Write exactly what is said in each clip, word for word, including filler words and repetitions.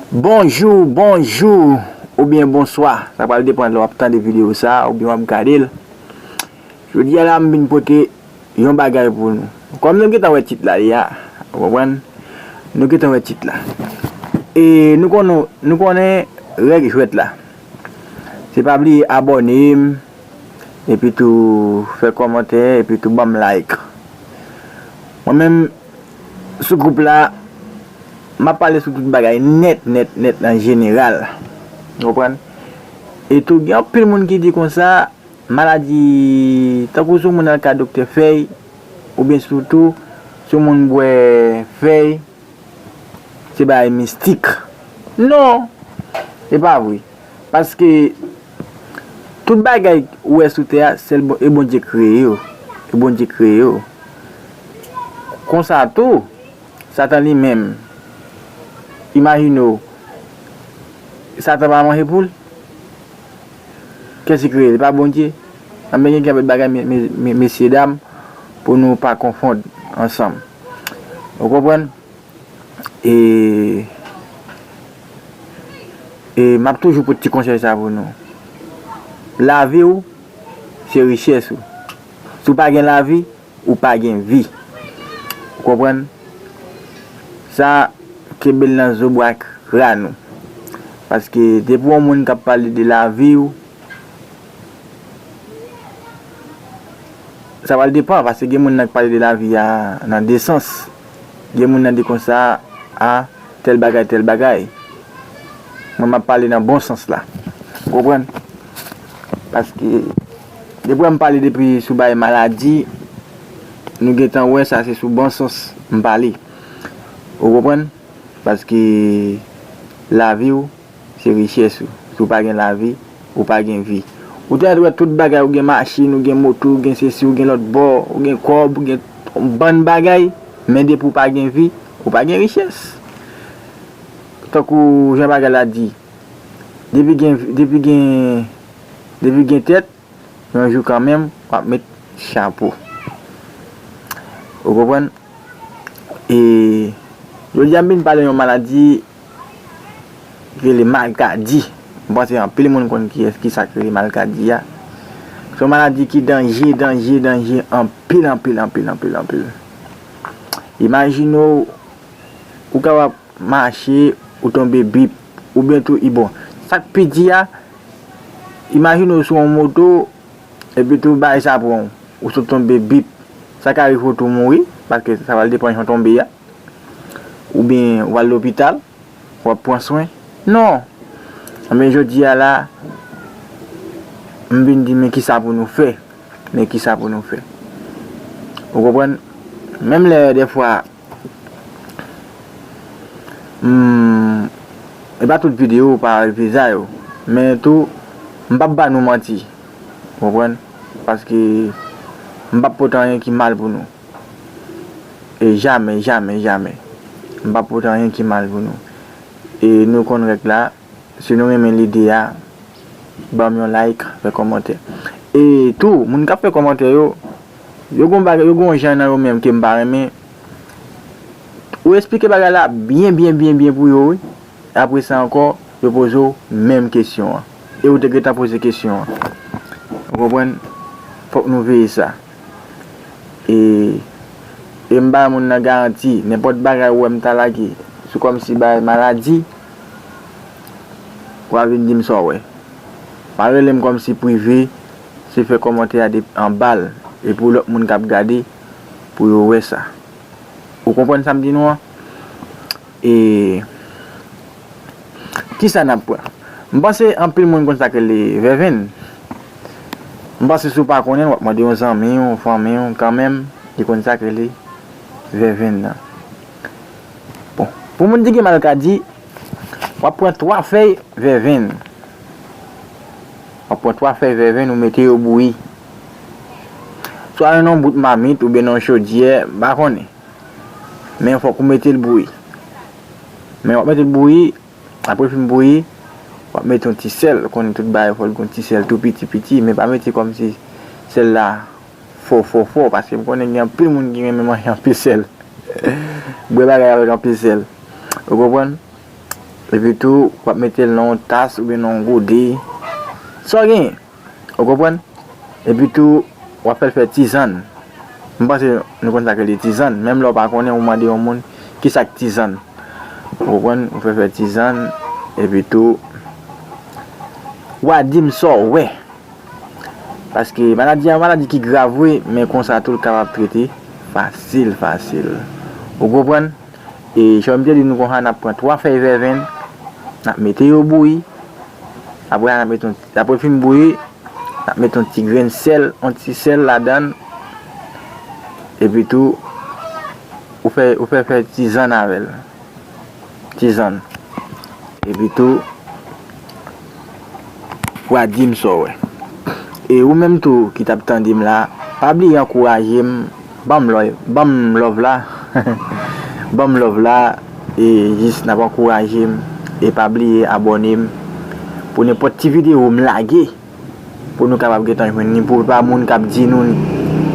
Bonjou, bonjou, oubyen bonswa. Sa pral depann lè w ap tande videyo sa a, oubyen w ap gade l. Jodi a la, m vin pote yon bagay pou nou. Kòm nou gentan wè tit la deja, ou konprann? Nou gentan wè tit la. E nou konnen, nou konnen règ jwèt la. Se pa bliye abòne m, epi tou fè kòmantè, epi tou ban m like. Mwen menm, sou gwoup la, m ap pale sou tout bagay nèt, nèt, nèt an jeneral. Ou konprann? E tou, gen anpil moun ki di konsa, maladi, tankou si yon moun al ka doktè fèy, oubyen sitou, si yon moun bwè fèy, se bagay mistik. Non! E pa vre. Paske tout bagay ou wè sou tè a, sèl Bon-, e Bondye kreye yo. E Bondye kreye yo. Konsa tou, Satan li menm, imajine w, Satan pa manje poul? Kiyès ki kreye l? Pa Bondye? Anben, gen kèk bagay, me-, me-, me-, mesye dam, pou nou pa konfonn ansanm. Ou konprann? E, e m ap toujou pote ti konsèy sa pou nou. Lavi w, se richès ou. Si w pa gen lavi, ou pa gen vi. Ou konprann? Sa, kenbe l nan zo bwa kràn ou. Paske depi w yon moun k ap pale de lavi w, sa pral depann, paske gen moun nan k pale de lavi a nan de sans. Gen moun nan di konsa, a, tèl bagay, tèl bagay. Mwen, m ap pale nan bon sans la. Ou konprann? Paske, depi w wè m pale depi sou bagay maladi, nou gentan wè sa se sou bon sans m pale. Ou konprann? Paske lavi w, se richès ou. Si w pa gen lavi, ou pa gen vi. Ou te wè tout bagay, ou gen machin, ou gen moto, ou gen sesi, ou gen lòt bò, ou gen kòb, ou gen yon bann bagay, men depi w pa gen vi, ou pa gen richès. Tankou jan bagay la di, depi gen, depi gen, depi gen tèt, yon jou kanmenm, w ap met chapo. Ou konprann? E jodi a, m vin pale yon maladi ki rele malkadi. M panse anpil moun konn kiyès, kisa ki rele malkadi a. Se yon maladi ki danje, danje, danje, anpil, anpil, anpil, anpil, anpil. Imajine w, ou kapab mache, ou tonbe bip, oubyen tou, i bon. Sa k pi di a, imajine w sou yon moto, epi tou, bagay sa pran w, ou sot tonbe bip. Sa ka rive w tou mouri, paske sa pral depann jan w tonbe a. Oubyen w al lopital, w ap pran swen. Non! Anben, jodi a la, m vin di, men kisa pou nou fè? Men kisa pou nou fè? Ou konprann? Menm lè, dèfwa, hmm, e pa tout videyo, pa vizaj yo. Men tou, m p ap ba nou manti. Ou konprann? Paske m p ap pote anyen ki mal pou nou. E jamè, jamè, jamè. M p ap pote anyen ki mal pou nou. E nou konn règ la, si nou renmen lide a, ban m yon like, fè kòmantè. E tou, moun k ap fè kòmantè yo, yo gon bagay, yo gon jan nan yo menm ke m pa renmen. Ou esplike bagay la byen, byen, byen, byen pou yo, wi. Apre sa ankò, yo poze w menm kesyon an. E ou te gentan poze kesyon an. Ou konprann? Fòk nou veye sa. E, e m bay moun nan garanti, nenpòt bagay ou wè m ta lage sou kòmsi bagay maladi, w a vin di m sa w wè. Pa rele m kòmsi prive, se fè kòmantè a de, anba l, e pou lòt moun k ap gade, pou yo wè sa. Ou konprann sa m di nou an? E kisa n ap pran? M panse anpil moun konn sa k rele vèvenn. M panse si w pa konnen l, w ap mande yon zanmi w, yon fanmi w, kanmenm, li konn sa k rele vèvenn nan. Bon, pou moun ki gen malkadi, w ap pran twa fèy vèvenn. W ap pran twa fèy vèvenn, ou mete yo bouyi. Swa nan yon bout mamit oubyen nan yon chodyè, m pa konnen. Men fòk ou mete l bouyi. Men w ap mete l bouyi, apre fin bouyi, w ap mete yon ti sèl. Ou konnen tout bagay fò l gen yon ti sèl tou piti piti, men pa mete kòmsi sèl la fò, fò, fò, paske m konnen gen anpil moun ki renmen manje anpil sèl. Bwè bagay avèk anpil sèl. Ou konprann? Epi tou, w ap mete l nan yon tas oubyen nan yon gode. Sa w genyen. Ou konprann? Epi tou, w ap fè l fè tizann. M panse nou konn sa k rele tizann. Menm lè w pa konnen, ou mande yon moun, "Ki sa k tizann?" Ou konprann? Ou fè fè tizann. Epi tou, w a di m sa w wè. Paske maladi a, yon maladi ki grav wi, men konsa tou l kapab trete fasil, fasil. Ou konprann? E jan m te di nou konsa, n ap pran twa fèy vèvenn, n ap mete yo bouyi. Apre sa, n ap mete yon, apre fin bouyi, n ap mete yon ti grenn sèl, yon ti sèl ladan l. Epi tou, ou fè, ou fè, fè tizann avè l. Tizann. Epi tou, w a di m sa w wè. E ou menm tou ki t ap tande m la, pa bliye ankouraje m, ban m love, ban m love la. Ban m love la, e jis n ap ankouraje m, e pa bliye abòne m pou nenpòt ti videyo m lage, pou nou kapab gentan jwenn li, pou pa moun k ap di nou,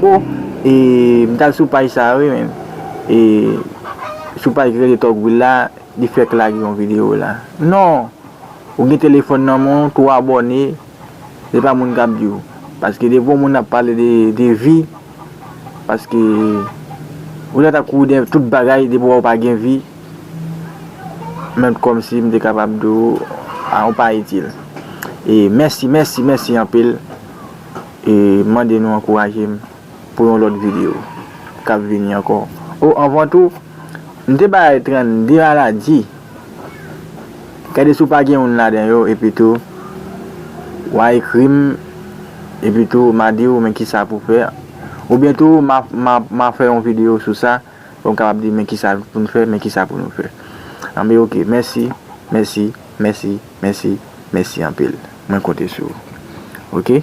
"O, e, m t al sou paj sa a wi, men, e, sou paj ki rele Tòg Wil la, li fèk lage yon videyo la." Non! Ou gen telefòn nan men w, tou abòne, se pa moun k ap di w. Paske depi yon moun ap pale de, de vi, paske ou ta ap kouri dèyè tout bagay, depi w pa gen vi, menm kòmsi m te kapab di w, a, ou pa itil. E mèsi, mèsi, mèsi anpil. E mande nou ankouraje m pou yon lòt videyo k ap vini ankò. O, anvan tou, m te bay trannde maladi. Gade si w pa gen youn ladan yo, epi tou, w a ekri m, epi tou, m a di w, men kisa pou fè. Oubyen tou, m a, m a, m a fè yon videyo sou sa, pou m kapab di, men kisa pou n fè, men kisa pou nou fè. Anben, oke, mèsi, mèsi, mèsi, mèsi, mèsi anpil. Mwen konte sou ou. Oke?